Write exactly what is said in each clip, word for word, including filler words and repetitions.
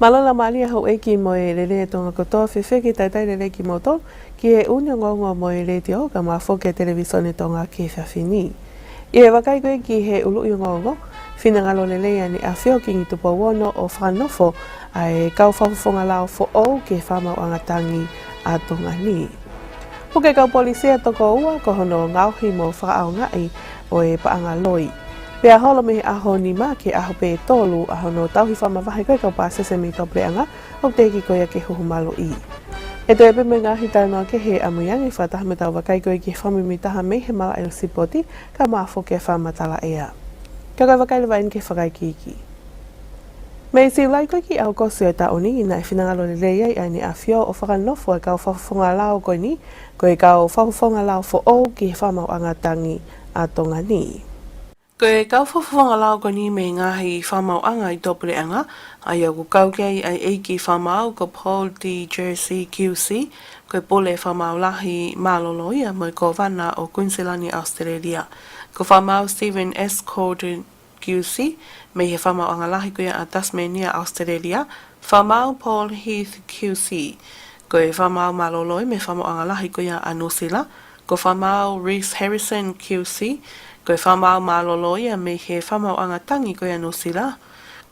Mālō e laumālie houʻeiki mo e lelei ʻa Tonga kotoa, fēfē ke talitali lelei kimoutolu ki he ʻū ongoongo mei he Letiō kae ʻumaʻā foki e Televīsone Tonga ki he efiafi ni. ʻI he vakai ko ē ki he ʻuluʻi ongoongo, finangalo lelei ʻa ʻEne ʻAfio Kingi Tupou Ono ʻo fakanofo ʻa e kau fakafofonga lao foʻou ki he Fakamaauʻanga Tangi ʻa Tonga ni. Puke ʻe he kau polisi ʻa e toko ua ko hono ngaohi mo fakaʻaongaʻi ʻo e paʻanga loi. Pea holo mei he ʻaho nima ki he ʻaho pē tolu ʻa hono tauhi fakamavahe ko ē ʻa e kau pāsese mei tuʻapuleʻanga ʻoku teʻeki ko ia ke huhu maluʻi. ʻE toe pē mo e ngaahi talanoa kehe ʻamui ange fakataha mo ʻetau vakai ko ē ki he fakamuimuitaha mei he malaʻe ʻo e sipoti kae ʻumaʻā foki e fakamatala ʻea. Ka ko e vakai leva eni ki he fakaikiiki. Mei Siulai ko ē ki ʻAokosi ʻo e taʻu ni, naʻe finangalo lelei ai ʻa ʻEne ʻAfio ʻo fakanofo e kau fakafofonga lao ko eni, ko e kau fakafofonga lao foʻou ki he Fakamaauʻanga Tangi ʻa Tonga ni. Ko e kau fakafofonga lao ko eni mei he ngaahi fakamaauʻanga ʻi tuʻapuleʻanga, ʻa ia ʻoku kau ki ai ʻa e ʻEiki Fakamaau ko Paul D. Jersey Q C, ko e Pule Fakamaau Lahi mālōlō ia mo e Kōvana ʻo Kuinisilani ʻAositelēlia. Ko Fakamaau Stephen S. Corden Q C, mei he Fakamaauʻanga Lahi ko ia ʻa Tasmania ʻAositelēlia, Fakamaau Paul Heath Q C, ko e fakamaau mālōlō ia mei he Fakamaauʻanga Lahi ko ia ʻa Nuʻusila, ko Fakamaau Reece Harrison Q C, ko e fakamaau mālōlō ia mei he Fakamaauʻanga Tangi ko ia ʻa Nuʻusila,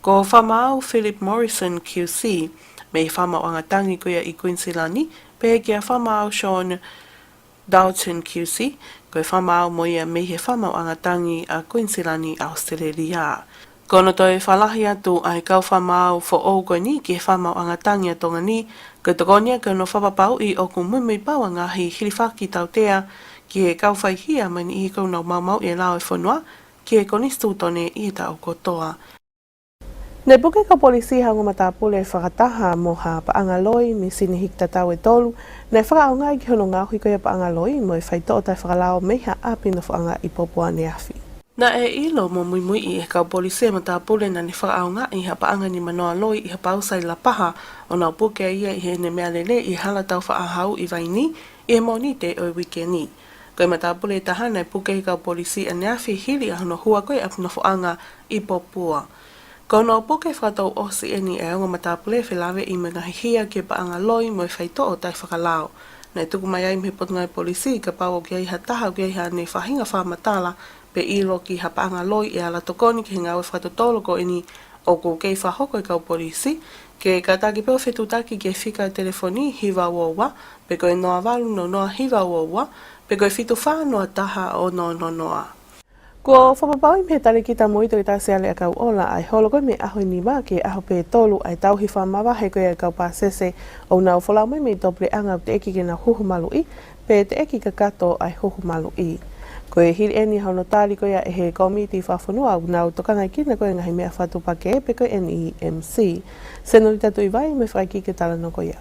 ko Fakamaau Philip Morrison Q C, mei he Fakamaauʻanga Tangi ko ia ʻi Kuinisilani, pehē kia Fakamaau Sean Dalton Q C, ko e fakamaau mo ia mei he Fakamaauʻanga Tangi ʻa Kuinisilani ʻAositelēlia. Ko hono toe fakalahi atu ʻa e kau fakamaau foʻou ko eni ki he Fakamaauʻanga Tangi ʻa Tonga ni, ko e tokoni ia ki hono fakapapauʻi ʻoku muimui pau ʻa e ngaahi hilifaki tautea ki he kau faihia mo e niʻihi ʻoku nau maumauʻi e lao ʻo e fonua ki he konisitūtone ʻi he taʻu kotoa. Naʻe puke ʻe he kau polisi ha ongo matāpule fakataha mo ha paʻanga loi, mīsini hiki tatau ʻe tolu, naʻe fakaʻaongaʻi ki hono ngaohi ko ia ʻo e paʻanga loi mo e faitoʻo taʻefakalao mei ha ʻapi nofoʻanga ʻi Popua ʻaneafi. Naʻe ʻilo mo muimuiʻi ʻe he kau polisi e matāpule naʻa ne fakaʻaongaʻi ha paʻanga nimanoa loi ʻi ha pausa ʻi Lapaha, ʻo nau puke ia ʻi heʻene meʻalele ʻi he hala taufaʻāhau ʻi Vainī, ʻi he Mōnite ʻo e uike ni. Ko e matāpule ʻe taha naʻe puke ʻe he kau polisi ʻaneafi hili ʻa hono hua ko ia ʻo e ʻapi nofoʻanga ʻi Popua. Ko hono puke fakatouʻosi eni ʻa e ongo matāpule felāveʻi mo e ngaahi hia ki he paʻanga loi mo e faitoʻo taʻefakalao. Naʻe tuku mai ai mei he Potungāue Polisi kapau ʻoku ʻi ai ha taha ʻoku ʻi ai haʻane faʻahinga fakamatala pe ʻilo ki ha paʻanga loi ʻe ala tokoni ki he ngāue fakatotolo ko eni ʻoku kei fakahoko ʻe he kau polisi, ke kātaki pē ʻo fetuʻutaki ki he fika telefoni hiva ua ua, pe ko e noa valu noa noa hiva ua ua, pe ko e fitu fā noa taha ono ono noa. Kuo fakapapauʻi mei he Talēkita Moʻui Toketā Siale ʻAkauʻola ʻa e holo ko ē mei he ʻaho ʻe nima ki he ʻaho pē tolu ʻa e tauhi fakamavahe ko ia ʻa e kau pāsese ʻoku nau folau mai mei tuʻapuleʻanga ʻoku teʻeki ke nau huhu maluʻi, pe teʻeki kakato ʻa e huhu maluʻi. Ko e hili eni ʻa hono tali ko ia ʻe he Kōmiti Fakafonua ʻoku nau tokangaʻi kinautolu ko e ngaahi meʻa fakatuʻupakē pe ko e N E M C. Senolita Tuʻivai mo e fakaikiiki ʻo e talanoa ko ia.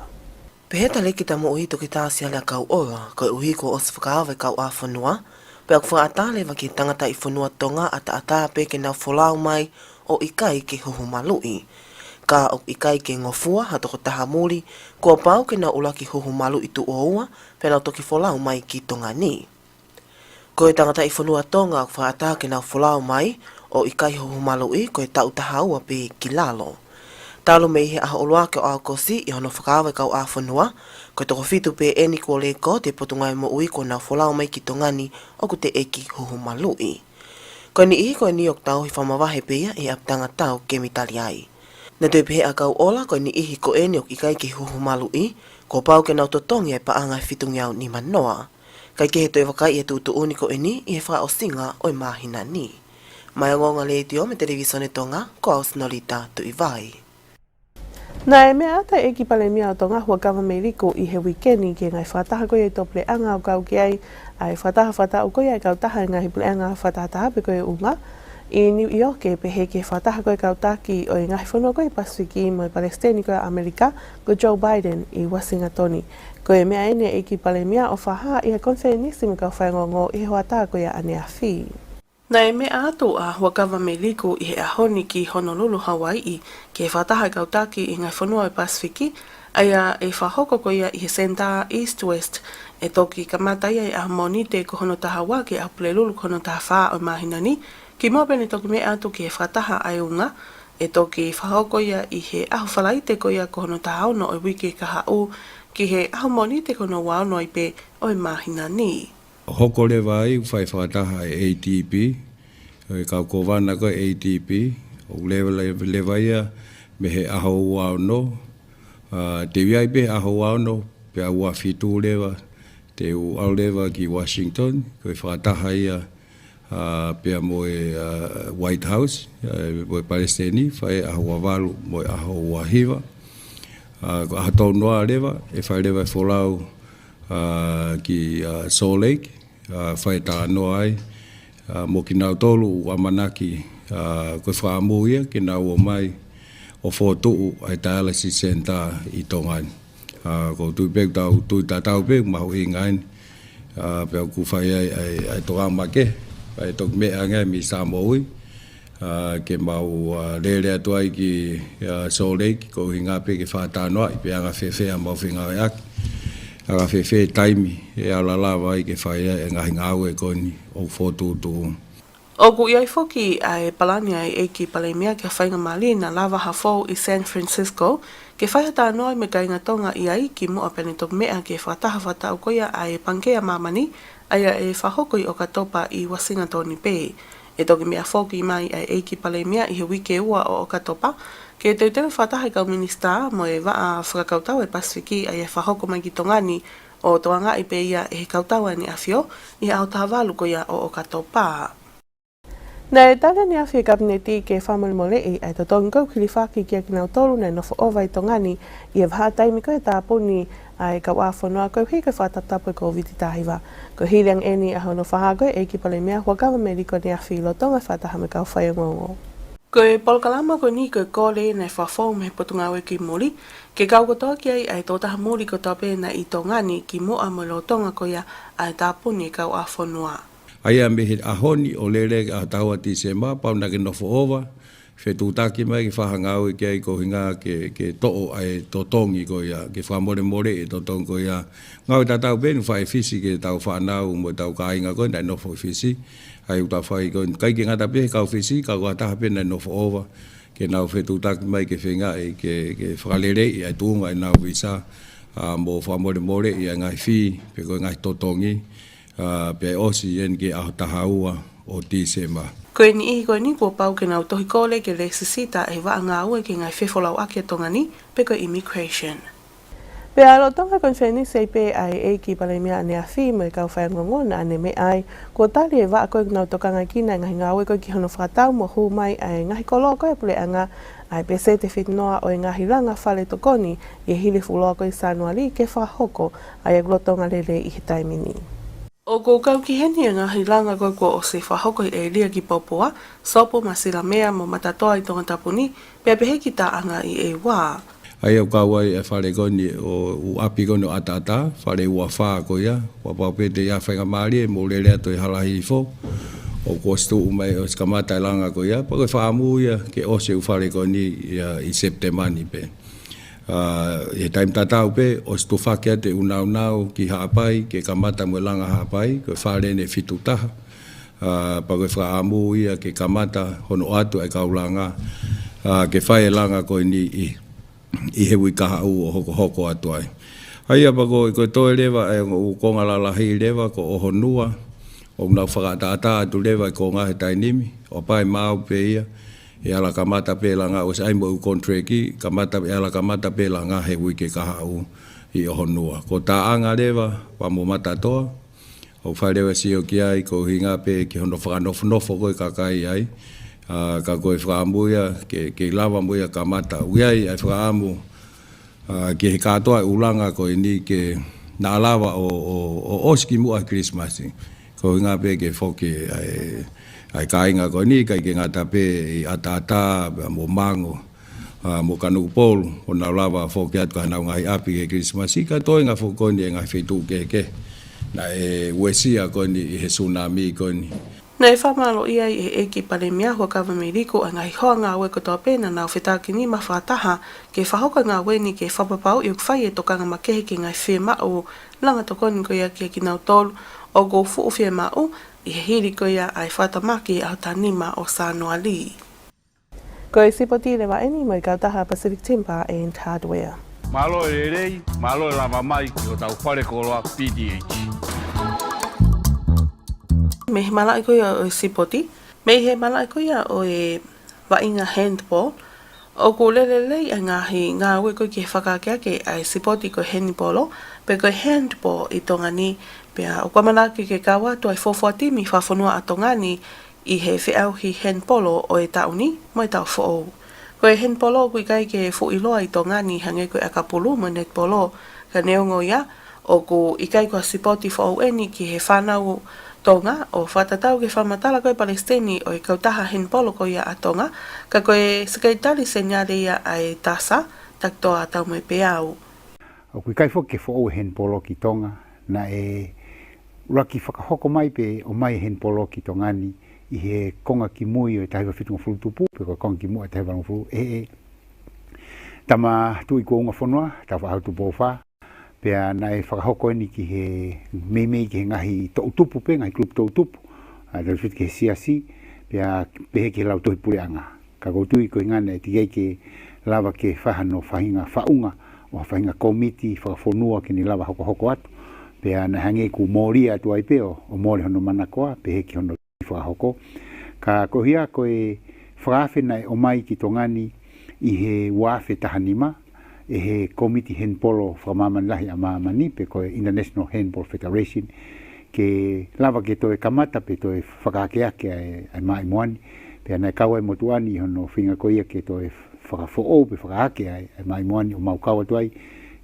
Pehē ʻe he Talēkita Moʻui Toketā Siale ʻAkauʻola, koeʻuhi kuo ʻosi fakaava e kauʻāfonua, pea ʻoku fakaʻatā leva ki he tangataʻifonua Tonga ʻataʻatā pē ke nau folau mai ʻo ʻikai ke huhu maluʻi. Ka ʻoku ʻikai ke ngofua ha tokotaha muli, kuo pau ke nau ʻuluaki huhu maluʻi tuʻo ua, pea nau toki folau mai ki Tonga ni. Ko e tangataʻifonua Tonga ʻoku fakaʻatā ke nau folau mai ʻo ʻikai huhu maluʻi ko e taʻu taha ua pē ki lalo. Talu mei he ʻaho ʻuluaki ʻo ʻAokosi ʻi hono fakaava e kauʻāfonua, ko e toko fitu pē eni kuo lekooti ʻe he Potungāue Moʻui kuo nau folau mai ki Tonga ni ʻoku teʻeki huhu maluʻi. Ko e niʻihi ko eni ʻoku tauhi fakamavahe pē ia ʻi he ʻapitanga tau kemi tali ai. Naʻe toe pehē ʻe ʻAkauʻola ko e niʻihi ko eni ʻoku ʻikai ke huhu maluʻi, kuo pau ke nau totongi e paʻanga ʻe fitungeau nima noa. Kae kehe, toe vakai e tuʻutuʻuni ko eni ʻi he fakaʻosinga ʻo e māhina ni. Mei he Ongoongo Letiō mo e Televīsone Tonga, ko au Senolita Tuʻivai. Naʻe meʻa atu e ʻEiki Palēmia ʻo Tonga, Huʻakavameiliku, ʻi he uike ni ki he ngaahi fakataha ko ia ʻi tuʻapuleʻanga ʻoku kau ki ai ʻa e fakataha fakataʻu ko ia ʻa e kautaha ʻo e ngaahi puleʻanga fakatahataha pe ko e UNGA ʻi Niu ʻIoke, pehē ki he fakataha ko ia ʻa e kau taki ʻo e ngaahi fonua ko ia ʻi he Pasifiki mo e Palesiteni ko ia ʻo ʻAmelika, ko Joe Biden, ʻi Uasingatoni. Ko e meʻa eni ʻa e ʻEiki Palēmia ʻo fakahā ʻi ha konifelenisi mo e kau faiongoongo ʻi he hoʻatā ko ia ʻaneafi. Naʻe meʻa atu ʻa Huʻakavameiliku ʻi he ʻaho ni ki Honolulu, Hauaiʻi, ki he fakataha ʻa e kau taki ʻo e ngaahi fonua ʻo e Pasifiki, ʻa ia ʻe fakahoko ko ia ʻi he Senitā East West, ʻe toki kamata ia ʻi he ʻaho Mōnite ko hono taha ua ki he ʻaho Pulelulu ko hono taha fā ʻo e māhina ni, kimuʻa pea ne toki meʻa atu ki he fakataha ʻa e UNGA, ʻE toki fakahoko ia ʻi he ʻaho Falaite ko ia ko hono taha ono ʻo e uike kahaʻu ki he ʻaho Mōnite ko hono ua ono ai pē ʻo e māhina ni. Hoko leva ai ʻoku fai fakataha e A D B, ʻo e kau kōvana ko e A D B, ʻoku leva, leva, leva ia mei he ʻaho ua ono, ʻa, te u ʻi ai pē ʻaho ua ono, pea ua fitu leva, te u ʻalu leva ki Washington, ko e fakataha ia, ʻa, pea mo e, ʻa, White House, ʻa, mo e Palesiteni, fai ʻaho ua valu, mo e ʻaho ua hiva. ʻA, ko e ʻaho tolu noa leva, ʻe fai leva e folau, ʻa, ki, ʻa, Salt Lake, ʻa, fai talanoa ai, ʻa, mo kinautolu ʻoku ʻamanaki, ʻa, ko e fakaʻamu ia ke nau ō mai ʻo fokotuʻu ʻa e dialysis center ʻi Tonga ni. ʻA, ʻoku ou tui pē, tau tui tatau pē, mahuʻinga eni. ʻA, pea ʻoku fai ai, ʻa e, ʻa e tokanga makehe, ʻa e toki meʻa ange mei Samoa ui, ʻa, ke mau, ʻa, lele atu ai ki, ʻa, Salt Lake, ko e ʻuhinga pē ke fakatalanoaʻi pe anga fēfē ʻa mau fengāueʻaki. Anga fēfē taimi ʻe ala lava ai ke fai ai e ngaahi ngāue ko eni ʻoku fokotuʻutuʻu. ʻOku ʻi ai foki ʻa e palani ʻa e ʻEiki Palēmia ki ha faingamālie naʻa lava ha fou ʻi San Francisco, ke fai ha talanoa mo e kāinga Tonga ʻi ai kimuʻa pea ne toki meʻa ki he fakataha fakataʻu ko ia ʻa e Pangikē ʻa Māmani, ʻa ia ʻe fakahoko ʻi ʻOkatopa ʻi Uasingatoni pē. ʻE toki meʻa foki mai ʻa e ʻEiki Palēmia ʻi he uike ua ʻo ʻOkatopa, ke teuteu fakataha e kau minisitā mo e vaʻa fakakautau ʻa e Pasifiki ʻa ia ʻe fakahoko mai ki Tonga ni, ʻo tokangaʻi pē ia ʻe he kautau ʻa ʻEne ʻAfio ʻi he ʻaho taha valu ko ia ʻo ʻOkatopa. Naʻe tali ʻe ʻEne ʻAfio e Kapineti ke fakamolemoleʻi ʻa e totongi ko ē ʻoku hilifaki kiate kinautolu naʻe nofo ʻova ʻi Tonga ni ʻi he vahaʻa taimi ko ē tāpuni ʻa e kauʻāfonua koeʻuhi ko e fakataputapu e Kōviti taha hiva. Ko e hili ange eni ʻa hono fakahā ko ē ʻe he ʻEiki Palēmia Huʻakavameiliku ʻEne ʻAfio ʻi Lolotonga fakataha mo e kau faiongoongo. Ko e polokalama ko eni ko e kole naʻe fakafou mei he Potungāue ki Muli, ke kau kotoa ki ai ʻa e tokotaha muli kotoa pē naʻe ʻi Tonga ni kimuʻa mo e lolotonga ko ia ʻa e tāpuni e kauʻāfonua. ʻA ia mei he ʻaho ni ʻo lele ki he ʻaho taha ua Tīsema, pau naʻa ke nofo ʻova, fetuʻutaki mai ke fai ha ngāue ki ai ko e ʻuhinga ke, ke toʻo ʻa e totongi ko ia, ke fakamolemoleʻi e totongi ko ia. Ngāue tatau pē eni ʻoku fai ʻe Fisi ki heʻetau fānau mo ʻetau kāinga ko ē naʻe nofo ʻi Fisi. ʻA ia ʻoku tau fai ko ē, ʻikai ke ngata pē he kau Fisi, ka ko ha taha pē naʻe nofo ʻova, ke nau fetuʻutaki mai ke feingaʻi ke, ke fakaleleiʻi ʻa e tuʻunga ʻenau visa, ʻa, mo fakamolemoleʻi ʻa e ngaahi fee, pe ko e ngaahi totongi, ʻa, pea ʻosi eni ki he ʻaho taha ua ʻo Tīsema. Ko e niʻihi ko eni kuo pau ke nau tohi kole ke lēsisita ʻi he vaʻa ngāue ki he ngaahi fefolauʻaki ʻa Tonga ni, pe ko e immigration. Pea lolotonga e konifelenisi ai pē ʻa e ʻEiki Palēmia ʻEne ʻAfio mo e kau faiongoongo naʻa ne meʻa ai, kuo tali e vaʻa ko ē ʻoku nau tokangaekina e ngaahi ngāue ko ē ki hono fakatau mo hū mai ʻa e ngaahi koloa ko ē ʻa e puleʻanga, ʻa e pēseti ʻe fitu noa ʻo e ngaahi langa fale tokoni ʻi he hili e fuoloa ko ē ʻo Sānuali ke fakahoko, ʻa ia ʻoku lolotonga lele ʻi he taimi ni. ʻOku kau ki heni e ngaahi langa ko ē kuo ʻosi fakahoko ʻi ʻĒlia ki Pōpua, Sopu, Masilamea mo Matatoa ʻi Tongatapu ni, pea pehē ki Taʻanga ʻi ʻEua. ʻA ia ʻoku kau ai e fale ko eni ʻo, ʻū ʻapi ko eni ʻo ʻAtaʻatā, fale ua fā ko ia, kuo pau pē te ʻi ai ha faingamālie mou lele atu ʻi Halahiifo, ʻoku ʻosi tuʻu mai ʻosi kamata e langa ko ia, pea ko e fakaʻamu ia ke ʻosi e ʻū fale ko eni ia ʻi Sepitema ni pē. ʻA, ʻi he taimi tatau pē, ʻosi tufaki atu e ʻū nāunau ki Haʻapai, ke kamata mo e langa Haʻapai, ko e fale eni ʻe fitu taha. ʻA, pea ko e fakaʻamu ia ke kamata hono ʻoatu e kau langa, ʻa, ke fai e langa ko eni ʻi, ʻi he uike kahaʻu ʻo hokohoko atu ai. ʻA ia pea ko, ko e toe leva e ʻū konga lalahi leva ko ʻOhonua, ʻoku nau fakaʻataʻatā atu leva e konga he taimi ni, ʻo pau ʻe maau pē ia, ʻe ala kamata pē langa, ʻosi ʻi ai mo e ʻū contract, kamata, ʻe ala kamata pē langa he uike kahaʻu ʻi ʻOhonua. Ko Taʻanga leva, pea mo Matatoa, ʻoku fai leva e sio ki ai ko e ʻuhinga pē ki hono fakanofonofo ko ē e kakai ai, ʻa, ka ko e fakaʻamu ia ke, ke lava mo ia kamata. ʻOku ʻi ai ʻa e fakaʻamu, ʻa, ki he kātoa e ʻū langa ko eni ke na lava ʻo, ʻo, ʻo ʻosi kimuʻa he Kilisimasi. Ko e ʻuhinga pē ke foki ʻa e, ʻa e kāinga ko eni, ʻikai ke ngata pē ʻi ʻAtaʻatā, pea mo Mango, ʻa, mo Kanokupolu, ʻo nau lava foki atu ki honau ngaahi ʻapi he Kilisimasi, ka toenga foki ko eni e ngaahi feituʻu kehekehe naʻe uesia ko eni ʻi he tsunami ko eni. Naʻe fakamālōʻia ai ʻe he ʻEiki Palēmia Huʻakavameiliku ʻa e ngaahi hoa ngāue kotoa pē naʻa nau fetākinima fakataha ke fakahoko e ngāue ni ke fakapapauʻi ʻoku fai e tokanga makehe ki he ngaahi fiemaʻu langa tokoni ko ia kiate kinautolu ʻoku fuʻu fiemaʻu ʻi he hili ko ia ʻa e fakatamaki ʻi he ʻaho taha nima ʻo Sānuali. Ko e sipoti leva ʻeni mo e kautaha Pacific Timber and Hardware. Mālō e lelei, mālō e lava mai ki hotau fale koloa P T H. Mei he malaʻe ko ia ʻo e sipoti, mei he malaʻe ko ia ʻo e vaʻinga handball, ʻoku lelelei ʻa e ngaahi ngāue ko ē ki he fakaakeake ʻa e sipoti ko e henipolo, pe ko e handball ʻi Tonga ni, pea ʻoku ʻamanaki ke kau atu ʻa e fuofua timi fakafonua ʻa Tonga ni ʻi he feʻauhi henipolo ʻo e taʻu ni mo e taʻu foʻou. Ko e henipolo ʻoku ʻikai ke fuʻu ʻiloa ʻi Tonga ni hangē ko e ʻakapulu mo e netipolo, ka neongo ia, ʻoku ʻikai ko ha sipoti foʻou ʻeni ki he fānau Tonga, ʻo fakatatau ki he fakamatala ko e palesiteni ʻo e kautaha henipolo ko ia ʻa Tonga, ka ko e Sekelitali Seniale ia ʻa e TASA, Takitoa Taumoepeau. ʻOku ʻikai foki ke foʻou e henipolo ki Tonga, naʻe ʻuluaki fakahoko mai pe ʻomai e henipolo ki Tonga ni ʻi he konga kimui ʻo e taha hiva fitungofulu tupu, pe ko e konga kimui ʻo e taha hiva valungofulu ʻe he Tama Tuʻi Kuo Unga Fonua, Tāufaʻāhau Tupou Fā, pea naʻe fakahoko ʻeni ki he meimei ki he ngaahi toʻutupu pe ngaahi kulupu toʻutupu, ʻa, tautefito ki he siasi, pea pehē ki he lautohi puleʻanga. Ka ʻoku ou tui ko e ʻuhinga naʻe teʻeki ai ke lava ke fai hano faʻahinga faʻunga ʻo ha faʻahinga kōmiti fakafonua ke ne lava hokohoko atu. Pea naʻe hangē kuo mole atu ai pē ʻo, ʻo mole hono manakoa, pehē ki hono fakahoko. Ka ko ia ko e fakaafe naʻe ʻomai ki Tonga ni ʻi he ua afe taha nima, ʻe he Kōmiti Henipolo Fakamāmani Lahi ʻa Māmani, pe ko e International Handball Federation, ke lava ke toe kamata pe toe fakaakeake ʻa e, ʻa e maʻimoa ni. Pea naʻe kau ai e motuʻa ni ʻi hono feinga ko ia ke toe fakafoʻou pe fakaake ʻa e, ʻa e maʻimoa ni ʻo mau kau atu ai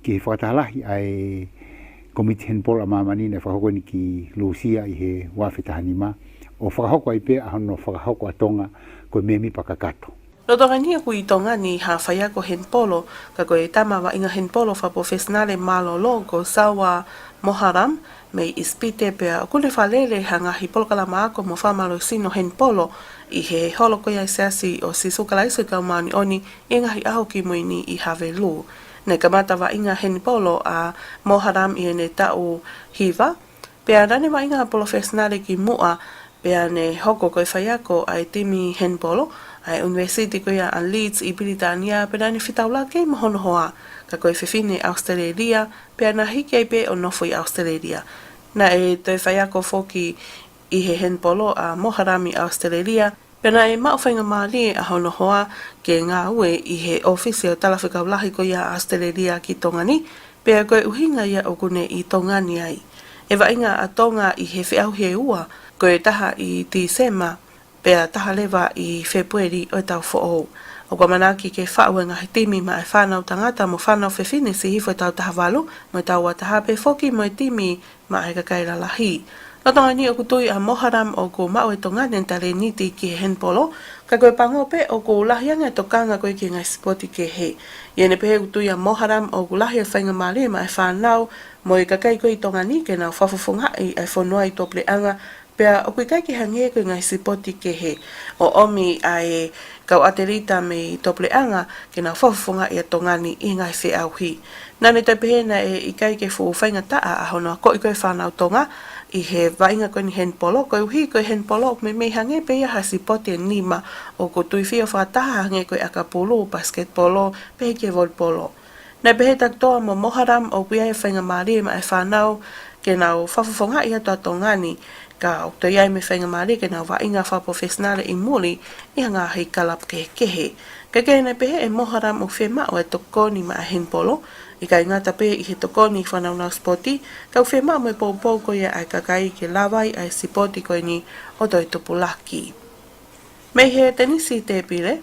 ki he fakataha lahi ʻa e Kōmiti Henipolo ʻa Māmani naʻe fakahoko ʻeni ki Lūsia ʻi he ua afe taha nima, ʻo fakahoko ai pē ʻa hono fakahoko ʻa Tonga ko e mēmipa kakato. Lolotonga ʻeni ʻoku ʻi Tonga ni ha faiako henipolo, ka ko e tama vaʻinga henipolo fakapalofesinale mālōlō ko Sawa Moharam mei ʻIsipite, pea ʻoku ne fakalele ha ngaahi polokalama ako mo fakamālohisino henipolo ʻi he holo ko ia ʻa e Siasi ʻo Sīsū Kalaisi ʻo e Kau Māʻoniʻoni ʻi he Ngaahi ʻAho Kimui Ni ʻi Havelū. Naʻe kamata vaʻinga henipolo ʻa Moharam ʻi heʻene taʻu hiva, pea naʻa ne vaʻinga palofesinale kimuʻa, pea ne hoko ko e faiako ʻa e timi henipolo ʻa e ʻUnivēsiti ko ia ʻa Leeds ʻi Pilitānia, pea naʻa ne fetaulaki mo hono hoa, ka ko e fefine ʻAositelēlia, pea na hiki ai pē ʻo nofo ʻi ʻAositelēlia. Naʻe toe faiako foki ʻi he henipolo ʻa Moharam ʻi ʻAositelēlia, pea naʻe maʻu faingamālie ʻa hono hoa ke ngāue ʻi he ʻōfisi ʻo e Talafekau Lahi ko ia ʻa ʻAositelēlia ki Tonga ni, pea ko e ʻuhinga ia ʻoku ne ʻi Tonga ni ai. ʻE vaʻinga ʻa Tonga ʻi he feʻauhi ʻe ua, ko e taha ʻi Tīsema, pea taha leva ʻi Fēpueli ʻo e taʻu foʻou. ʻOku ʻamanaki ke faʻu e ngaahi timi maʻa e fānau tangata mo fānau fefine siʻi hifo he taʻu taha valu mo e taʻu ua taha, pehē foki mo e timi maʻa e kakai lalahi. Lolotonga ʻeni ʻoku tui ʻa Moharam ʻoku maʻu ʻe Tonga ni ʻene talēniti ki he henipolo, ka ko e pango pē ʻoku lahi ange e tokanga ko ia ki he ngaahi sipoti kehe. ʻI heʻene pehē ʻoku tui ʻa Moharam ʻoku lahi e faingamālie maʻa e fānau mo e kakai ko ia ʻi Tonga ni ke nau fakafofongaʻi ʻa e fonua ʻi tuʻapuleʻanga, pea ʻoku ʻikai ke hangē ko e ngaahi sipoti kehe, ʻo ʻomi ʻa e kau ʻatelita mei tuʻapuleʻanga ke nau fakafofongaʻi ʻa Tonga ni ʻi he ngaahi feʻauhi. Naʻa ne toe pehē naʻe ʻikai ke fuʻu faingataʻa ʻa hono akoʻi ko ē e fānau Tonga ʻi he vaʻinga ko eni henipolo, koeʻuhi ko e henipolo ʻoku meimei hangē pē ia ha sipoti ʻe nima, ʻoku tuifio fakataha hangē ko e ʻakapulu, pasiketipolo, pehē ki he volipolo. Naʻe pehē ʻe Takitoa mo Moharam ʻoku ʻi ai e faingamālie maʻa e fānau ke nau fakafofongaʻi atu ʻa Tonga ni, ka ʻoku toe ʻi ai mo e faingamālie ke nau vaʻinga fakapalofesinale ʻi muli ʻi ha ngaahi kalapu kehekehe. Kaekehe, naʻe pehē ʻe Moharam ʻoku fiemaʻu e tokoni maʻa e henipolo, ʻikai ngata pē ʻi he tokoni fakanaunau sipoti, ka ʻoku fiemaʻu mo e poupou ko ia ʻa e kakai ke lava ai ʻa e sipoti ko eni ʻo toe tupulaki. Mei he tenisi tēpile,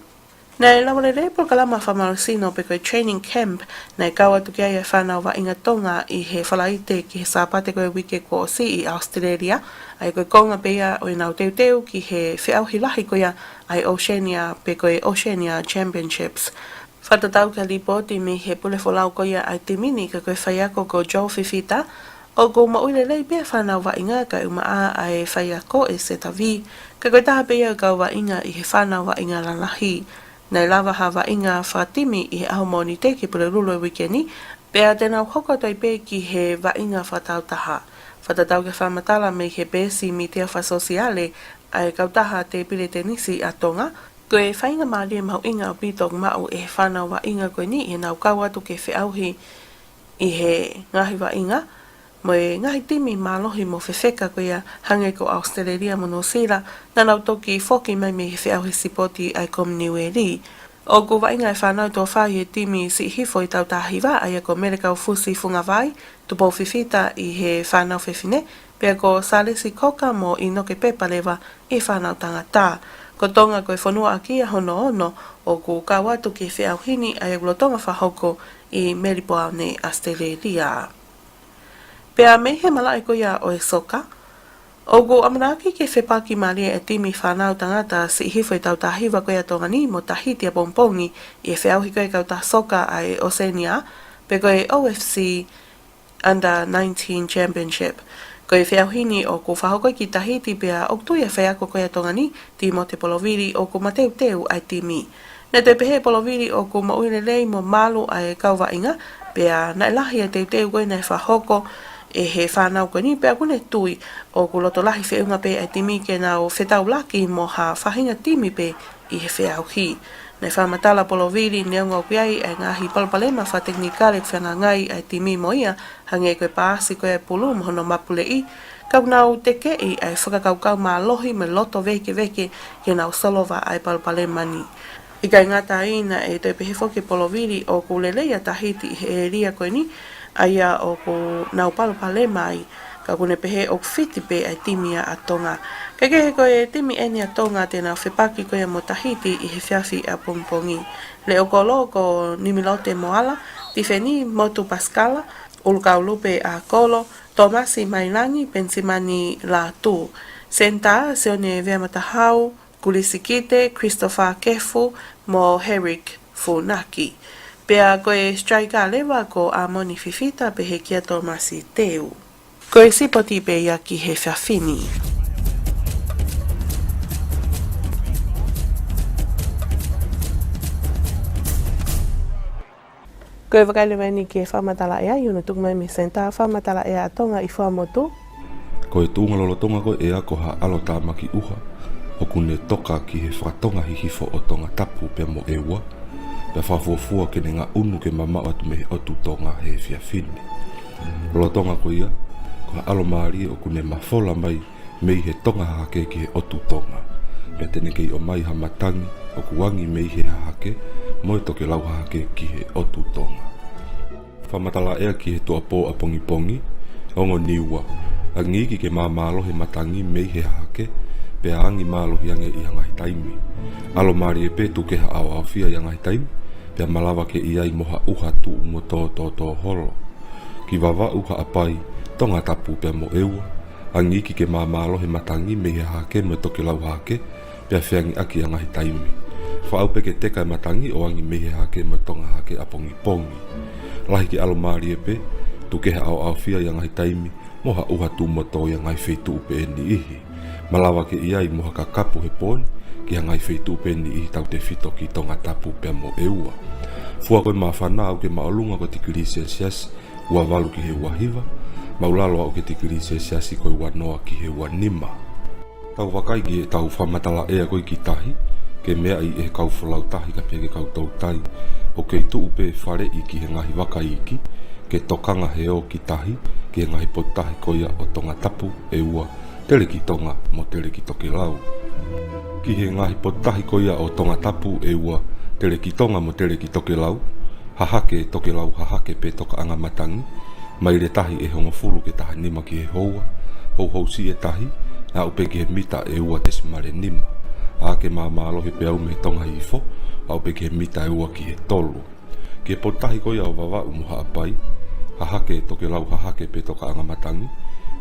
naʻe lava lelei e polokalama fakamālohisino pe ko e training camp naʻe kau atu ki ai e fānau vaʻinga Tonga ʻi he Falaite ki he Sāpate ko ē uike kuo ʻosi ʻi ʻAositelēlia, ʻa ia ko e konga pē ia ʻo ʻenau teuteu ki he feʻauhi lahi ko ia ʻa e Oceania pe ko e Oceania Championships. Fakatatau ki ha līpooti mei he pule folau ko ia ʻa e timi ni, ka ko e faiako ko Joe Fifita, ʻoku moʻui lelei pē ʻa e fānau vaʻinga kae ʻumaʻā ʻa e faiako ʻe Setavi, ka ko e taha pē ia ʻo e kau vaʻinga ʻi he fānau vaʻinga lalahi. Naʻe lava ha vaʻinga fakatimi ʻi he ʻaho Mōnite ki Pulelulu e uike ni, pea te nau hoko atu ai pē ki he vaʻinga fakatāutaha. Fakatatau ki he fakamatala mei he peesi mītia fakasōsiale ʻa e kautaha tēpile tenisi ʻa Tonga, Ko e faingamālie mahuʻinga ʻaupito ʻoku maʻu ʻe he fānau vaʻinga ko eni ʻi heʻenau kau atu ke feʻauhi ʻi he ngaahi vaʻinga mo e ngaahi timi mālohi mo fefeka ko ia hangē ko ʻAositelēlia mo Nuʻusila, naʻa nau toki foki mai mei he feʻauhi sipoti ʻa e Kominiueli. ʻOku vaʻinga e fānau ʻe toko fā ʻi he timi siʻi hifo ʻi he tautaha hiva, ʻa ia ko Mele Kaufusi Fungavai, Tupou Fifita ʻi he fānau fefine, pea ko Salesi Koka mo ʻInoke Pepa leva ʻi he fānau tangata. Ko Tonga ko e fonua ʻaki ia hono ono ʻoku kau atu ki he feʻauhi ni, ʻa ia ʻoku lolotonga fakahoko ʻi Melipoane, ʻAositelēlia. Pea mei he malaʻe ko ia ʻo e soka, ʻoku ʻamanaki ke fepaki mālie e timi fānau tangata siʻi hifo ʻi he tautaha hiva ko ia ʻa Tonga ni mo Tahiti ʻapongipongi ʻi he feʻauhi ko ia e kautaha soka ʻa e ʻOsēnia, pe ko e O F C Under nineteen Championship. Ko e feʻauhi ni ʻoku fakahoko ki Tahiti, pea ʻoku tui ʻa e faiako ko ia ʻa Tonga ni, Timote Polovili, ʻoku mateuteu ʻa e timi. Naʻe toe pehē ʻe Polovili ʻoku moʻui lelei mo malu ʻa e kau vaʻinga, pea naʻe lahi ʻa e teuteu ko ia naʻe fakahoko ʻe he fānau ko eni, pea ʻoku ne tui ʻoku loto lahi feʻunga pē ʻa e timi ke nau fetaulaki mo ha faʻahinga timi pē ʻi he feʻauhi. Naʻe fakamatala ʻa Polovili, neongo ʻoku ʻi ai ʻa e ngaahi palopalema fakatekinikale ʻoku fehangahangai ʻa e timi mo ia, hangē ko e paasi ko ia ʻa e pulu mo hono mapuleʻi, ka ʻoku nau tekeʻi ʻa e fakakaukau mālohi mo e loto vēkeveke ke nau solova ʻa e palopalema ni. ʻIkai ngata ai, naʻe toe pehē foki ʻe Polovili ʻoku lelei ʻa Tahiti ʻi he ʻēlia ko eni, ʻa ia ʻoku nau palopalema ai, ka ʻoku ne pehē ʻoku fiti pē ʻa e timi ia ʻa Tonga. Kae kehe, ko e timi eni ʻa Tonga te nau fepaki ko ia mo Tahiti ʻi he efiafi ʻapongipongi. Leʻo kolo ko Nimilote Moala, Tifeni Motu Pasikala, ʻUlukau Lupe ʻAkolo, Tōmasi Mailangi, Penisimani Lātū. Senitā, Sione Veamatahau, Kulisi Kite, Christopher Kefu, mo Heric Funaki. Pea ko e sitiraika leva ko ʻAmoni Fifita pehē kia Tōmasi Teu. Ko e sipoti pē ia ki he efiafi ni. Ko e vakai leva eni ki he fakamatala ʻea ʻi hono tuku mai mei he Senitā Fakamatala ʻEa ʻa Tonga ʻi Fuaʻamotu. Ko e tuʻunga lolotonga ko ē ʻo e ako ha ʻalotāmaki ʻuha ʻoku ne toka ki he fakatonga hihifo ʻo Tongatapu pea mo ʻEua, pea fakafuofua ke ne ngaʻunu ke mamaʻo atu mei he ʻotu Tonga he efiafi ni. Lolotonga ko ia, ko ha ʻalomālie ʻoku ne mafola mai mei he tonga hahake ki he ʻotu Tonga. Pea te ne kei ʻomai ha matangi ʻoku angi mei he hahake mo e tokelau hahake ki he ʻotu Tonga. Fakamatala ʻea ki he tuʻuapō ʻapongipongi, ongo Niua, angi iiki ke māmālohi e matangi mei he hahake, pea angi mālohi ange ʻi ha ngaahi taimi. ʻAlomālie pē tuku ke ha ʻaoʻaofia ʻi ha ngaahi taimi, pea malava ke ʻi ai mo ha ʻuha tuʻu mo tōtōtō holo. Ki Vavaʻu, Haʻapai, Tongatapu pea mo ʻEua, angi iiki ke māmālohi e matangi mei he hahake mo e tokelau hahake, pea feangiʻaki ʻi ha ngaahi taimi. Fakaʻau pē ke teka e matangi ʻo angi mei he hahake mo e tonga hahake ʻapongipongi. Lahi ke ʻalomālie pē, tuku ke ha ʻaoʻaofia ʻi ha ngaahi taimi, mo ha ʻuha tuʻu mo tō ʻi ha ngaahi feituʻu pē ʻe niʻihi. Malava ke ʻi ai mo ha kakapu he pō ni ki ha ngaahi feituʻu pē ʻe niʻihi tautefito ki Tongatapu pea mo ʻEua. Fua ko e māfana aʻu ki he māʻolunga ko e tikilī selisiasi ua valu ki he ua hiva, māʻulalo aʻu ki he tikilī selisiasi ko e ua noa ki he ua nima. Tau vakai ki heʻetau fakamatala ʻea ko ē ki tahi, ke meaʻi ʻe he kau folau tahi kae pehē ki he kau toutai, ʻoku kei tuʻu pē faleʻi ki he ngaahi vaka iiki, ke tokanga he ō ki tahi, ki he ngaahi potutahi ko ia ʻo Tongatapu, ʻEua, Telekitonga mo Telekitokelau. Ki he ngaahi potutahi ko ia ʻo Tongatapu, ʻEua, Telekitonga mo Telekitokelau, hahake tokelau hahake pe tokaʻanga matangi, maile tahi ʻe hongofulu ki he taha nima ki he houa, houhousiʻi e tahi, aʻu pē ki he mita ʻe ua tesimale nima. ʻAke māmālohi pē ʻo aʻu mei he tonga hihifo, aʻu pē ki he mita ʻe ua ki he tolu. Ki he potutahi ko ia ʻo Vavaʻu mo Haʻapai, hahake tokelau hahake pe tokaʻanga matangi,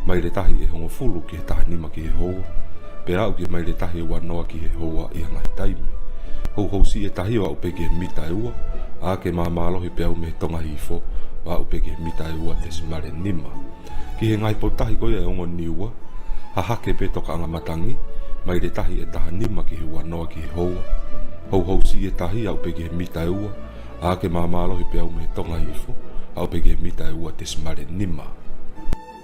maile tahi ʻe hongofulu ki he taha nima ki he houa, pea aʻu ki he maile tahi ʻe ua noa ki he houa ʻi ha ngaahi taimi. Houhousiʻi e tahi ʻo aʻu pē ki he mita ʻe ua, ʻake māmālohi pē ʻo aʻu mei he tonga hihifo, ʻo aʻu pē ki he mita ʻe ua tesimale nima. Ki he ngaahi potutahi ko ia ʻo e ongo Niua, hahake pe tokaʻanga matangi, maile tahi ʻe taha nima ki he ua noa ki he houa. Houhousiʻi e tahi ʻo aʻu pē ki he mita ʻe ua, ʻake māmālohi pē ʻo aʻu mei he tonga hihifo, ʻo aʻu pē ki he mita ʻe ua tesimale nima.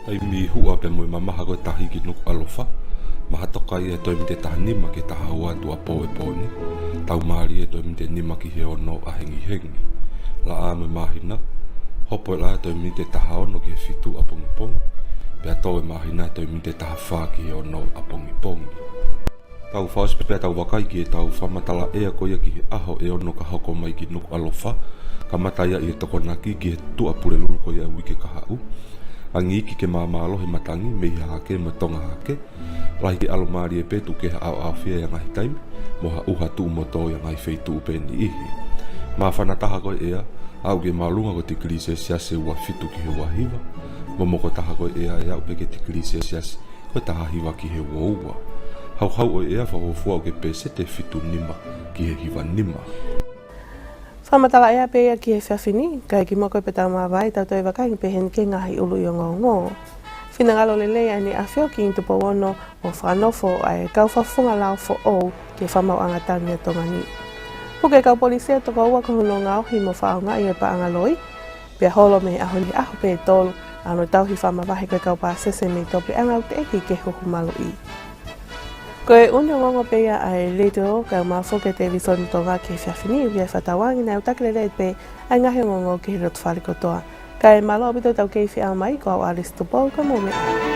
Taimi huʻa pea mo e mamaha ko e tahi ki Nukuʻalofa, Mahatokai ʻa e toe miniti ʻe taha nima ki he taha ua tuʻuapō ʻo e pō ni. Tau mālie ʻa e toe miniti ʻe nima ki he ono ʻahengihengi. Laʻā mo e māhina, hopo ʻa e laʻā ʻa e toe miniti ʻe taha ono ki he fitu ʻapongipongi. Pea tō ʻa e māhina ʻa e toe miniti ʻe taha fā ki he ono ʻapongipongi. Tau fakaʻosi pē pea tau vakai ki heʻetau fakamatala ʻea ko ia ki he ʻaho ʻe ono ka hoko mai ki Nukuʻalofa. Kamata ia ʻi he Tokonaki ki he Tuʻapulelulu ko ia ʻo e uike kahaʻu. Angi iiki ke māmālohi e matangi mei he hahake mo e tonga hahake. Lahi ke ʻalu mālie pē, tuku kehe ha ʻaoʻaofia ʻi ha ngaahi taimi, mo ha ʻuha tuʻu mo tō ʻi ha ngaahi feituʻu pē ʻe niʻihi. Māfana taha ko e ʻea, aʻu ki he māʻolunga ko e tikilī selesiasi ʻe ua fitu ki he ua hiva. Momoko taha ko e ʻea ʻe aʻu pē ki he tikilī selesiasi ko e taha hiva ki he ua ua. Hauhau ʻo e ʻea fakafuofua ʻoku pēseti ʻe fitu nima ki he hiva nima. Fakamatala ʻea pē ia ki he efiafi ni, kae kimuʻa ko ia pea tau māvae, tau toe vakai pē heni ki he ngaahi ʻuluʻi ongoongo. Finangalo lelei ʻa ʻEne ʻAfio Kingi Tupou Ono ʻo fakanofo ʻa e kau fakafofonga lao foʻou ki he fakamaauʻanga tangi ʻa Tonga ni. Puke kau polisi ʻe toko ua ko hono ngaohi mo fakaʻaongaʻi ʻo e paʻanga loi, pea holo mei he ʻaho ni ki he ʻaho pē ʻe tolu ʻa hono tauhi fakamavahe ko e kau pāsese mei he tō puleʻanga ʻoku teʻeki ke huhu maluʻi. Ko e ʻū ongoongo pē ia ʻa e Letiō Kaumāfo ki he Televīsone Tonga ki he efiafi ni. ʻOku ʻi ai e fakatauange naʻe ʻutaki lelei pē ʻa e ngaahi ongoongo ki he lotofale kotoa. Kae mālō ʻaupito ʻetau kei feʻao mai, ko au Alice Tupou, ka mou meʻa.